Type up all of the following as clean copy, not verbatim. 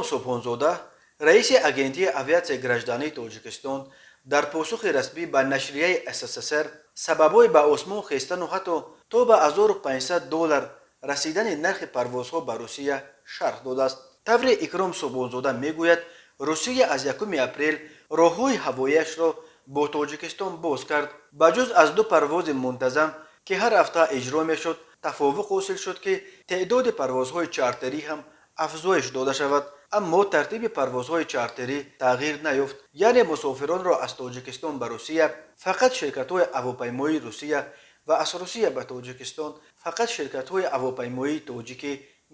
Икром Субҳонзода, раиси Агентии авиатсияи граждании Тоҷикистон, дар посухи расмӣ ба нашрияи СССР сабабҳои ба осмон хестану ҳатто то ба 1500 доллар расидани нархи парвозҳо ба Русия шарҳ додааст. Тавре Икром Субҳонзода мегӯяд, Русия аз 1 апрел роҳҳои ҳавоияшро бо Тоҷикистон боз кард. Ба ҷуз аз ду парвози мунтазам, ки ҳар ҳафта иҷро мешуд, тафовуқ ҳосил шуд, ки теъдоди парвозҳои чартерӣ ҳам афзоиш дода шавад, аммо тартиби парвозҳои чартерӣ тағйир наёфт, яъне мусофиронро аз Тоҷикистон ба Русия фақат ширкатҳои ҳавопаймоии Русия ва аз Русия ба Тоҷикистон фақат ширкатҳои ҳавопаймоии тоҷикӣ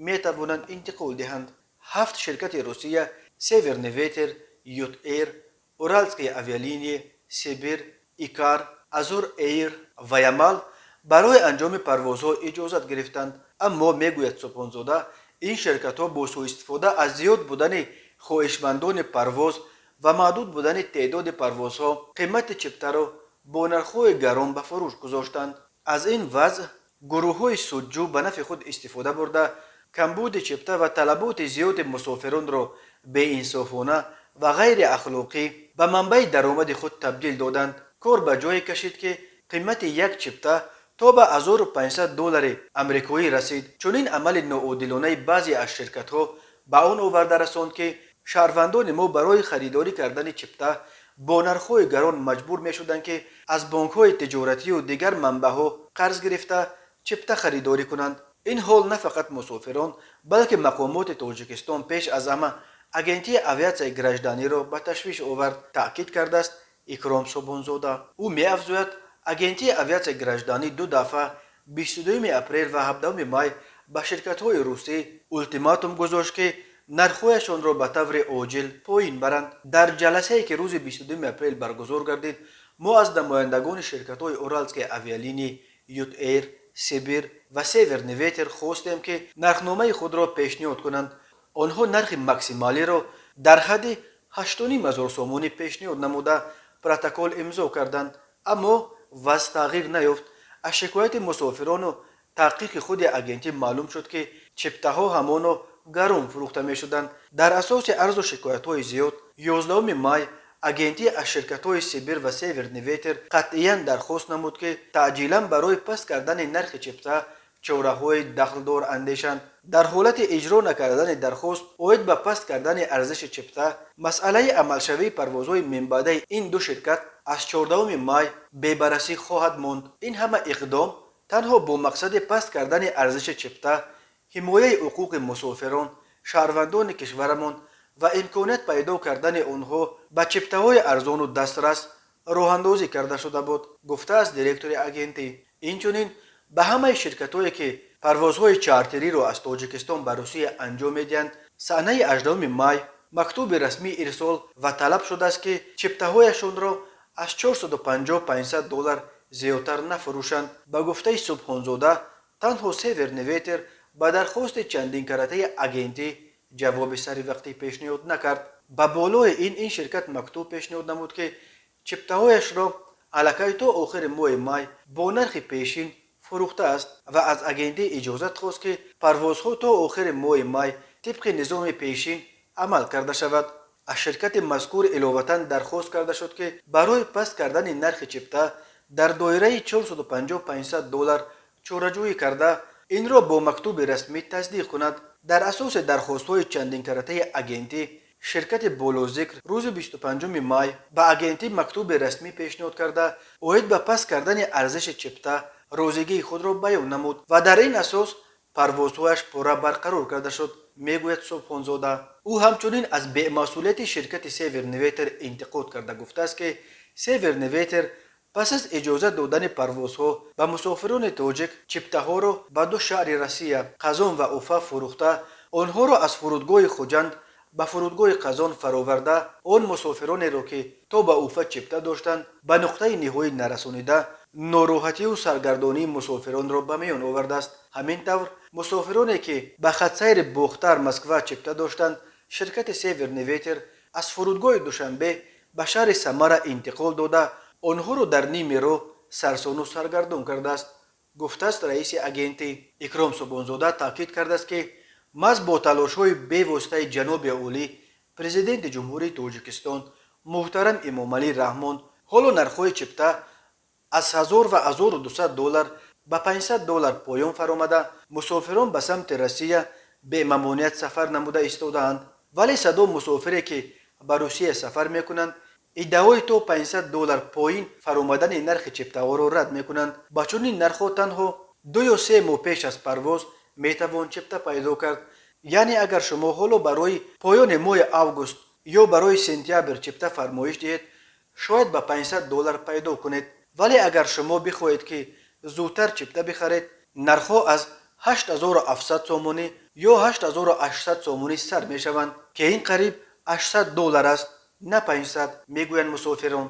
метавонанд интиқол диҳанд. Ҳафт ширкати Русия: «Северный ветер», «Ют Эйр», «Уральские авиалинии», «Сибир», «Икар», «Азур Эйр» ва «Ямал» барои анҷоми парвозҳо иҷозат гирифтанд. Аммо, мегӯяд Субҳонзода, ин ширкатҳо бо суистифода аз зиёд будани хоҳишмандони парвоз ва маҳдуд будани теъдоди парвозҳо қимати чиптаро бо нархҳои гарон ба фурӯш гузоштанд. Аз ин вазъ гурӯҳҳои судҷӯ ба нафъи худ истифода бурда, камбуди чипта ва талаботи зиёди мусофиронро беинсофона ва ғайриахлоқӣ ба манбаи даромади худ табдил доданд. Кор ба ҷое кашид, ки қимати як чипта то ба 1500 доллари амрикоӣ расид. Чунин амали ноодилонаи баъзе аз ширкатҳо ба он оварда расонд, ки шаҳрвандони мо барои харидорӣ кардани чипта бо нархҳои гарон маҷбур мешуданд, ки аз бонкҳои тиҷоратию дигар манбаъҳо қарз гирифта, чипта харидорӣ кунанд. Ин ҳол на фақат мусофирон, балки мақомоти Тоҷикистон, пеш аз ҳама Агентии авиатсияи гражданиро ба ташвиш овард, таъкид кардааст Икром Субҳонзода. Ӯ меафзояд, Агентии авиатсияи гражданӣ ду дафъа, 22 апрел ва 17 май, ба ширкатҳои русӣ ултиматум гузошт, ки нархҳояшонро ба таври оҷил поин баранд. Дар ҷаласае, ки рӯзи 22 апрел баргузор гардид, мо аз намояндагони ширкатҳои «Уральские авиалинии», «Ют Эйр», «Сибир» ва «Северный ветер» хостем, ки нархномаи худро пешниҳод кунанд. Онҳо нархи максималиро дар ҳадди 8,5 ҳазор сомонӣ пешниҳод намуда, протокол имзо карданд, аммо вазъ тағйир наёфт. Аз шикояти мусофирону таҳқиқи худи агентӣ маълум шуд, ки чиптаҳо ҳамоно гарон фурӯхта мешуданд. Дар асоси арзу шикоятҳои зиёд, 11 май агентӣ аз ширкатҳои «Сибир» ва «Северный ветер» қатъиян дархост намуд, ки таъҷилан барои паст кардани нархи чипта чораҳои дахлдор андешанд. Дар ҳолати иҷро накардани дархост оид ба паст кардани арзиши чипта, масъалаи амалшавии парвозҳои минбаъдаи ин ду ширкат аз 14 май бебаррасӣ хоҳад монд. Ин ҳама иқдом танҳо бо мақсади паст кардани арзиши чипта, ҳимояи ҳуқуқи мусофирон, шаҳрвандони кишварамон ва имконият пайдо кардани онҳо ба чиптаҳои арзону дастрас роҳандозӣ карда шуда буд, гуфтааст директори агентӣ. Инчунин ба ҳамаи ширкатҳое, ки парвозҳои чартериро аз Тоҷикистон ба Русия анҷом медиҳанд, санаи 18 май мактуби расмӣ ирсол ва талаб шудааст, ки чиптаҳояшонро аз 450-500 доллар зиёдтар нафурӯшанд. Ба гуфтаи Субҳонзода, танҳо «Северный ветер» ба дархости чандинкаратаи агентӣ ҷавоби саривақтӣ пешниҳод накард. Ба болои ин, ин ширкат мактуб пешниҳод намуд, ки чиптаҳояшро аллакай то охири моҳи май бо нархи пешин фурӯхтааст ва аз агентӣ иҷозат хост, ки парвозҳо то охири моҳи май тибқи низоми пешин амал карда шавад. Аз ширкати мазкур иловатан дархост карда шуд, ки барои паст кардани нархи чипта дар доираи 450-500 доллар чораҷӯӣ карда, инро бо мактуби расмӣ тасдиқ кунад. Дар асоси дархостҳои чандинкаратаи агентӣ, ширкати болозикр рӯзи 25 май ба агентӣ мактуби расмӣ пешниҳод карда, оид ба паст кардани арзиши чипта розигии худро баён намуд ва дар ин асос парвозҳояш пурра барқарор карда шуд, мегӯяд Субҳонзода. Ӯ ҳамчунин аз бемасъулияти ширкати «Северный ветер» интиқод карда, гуфтааст, ки «Северный ветер» пас аз иҷозат додани парвозҳо ба мусофирони тоҷик чиптаҳоро ба ду шаҳри Россия, Қазон ва Уфа, фурӯхта, онҳоро аз фурудгоҳи Хуҷанд ба фурудгоҳи Қазон фароварда, он мусофиронеро, ки то ба Уфа чипта доштанд, ба нуқтаи ниҳоӣ нарасонида, нороҳатию саргардонии мусофиронро ба миён овардааст. Ҳамин тавр, мусофироне, ки ба хатсайри Бохтар Москва чипта доштанд, ширкати «Северный ветер» аз фурудгоҳи Душанбе ба шаҳри Самара интиқол дода, онҳоро дар ними роҳ сарсону саргардон кардааст, гуфтааст раиси агентӣ. Икром Субҳонзода таъкид кардааст, ки Маҳз бо талошҳои бевоситаи ҷаноби олӣ, Президенти Ҷумҳурии Тоҷикистон муҳтарам Эмомалӣ Раҳмон, ҳоло нархҳои чипта аз 1000 ва 1200 доллар ба 500 доллар поён фаромада, мусофирон ба самти Россия бемамоният сафар намуда истодаанд. Вале садо мусофире, ки ба Русия сафар мекунанд, иддаои то 500 доллар поин фаромадани нархи чиптаҳоро рад мекунанд. Ба чунин нархҳо танҳо 2 ё 3 моҳ пеш аз парвоз метавон чипта пайдо кард. Яъне агар шумо ҳоло барои поёни моҳи август ё барои сентябр чипта фармоиш диҳед, шояд ба 500 доллар пайдо кунед. Вале агар шумо бихоҳед, ки зудтар чипта бихаред, нархҳо аз 8700 сомонӣ ё 8800 сомонӣ сар мешаванд, ки ин қариб 800 доллар аст, на 500, мегӯянд мусофирон.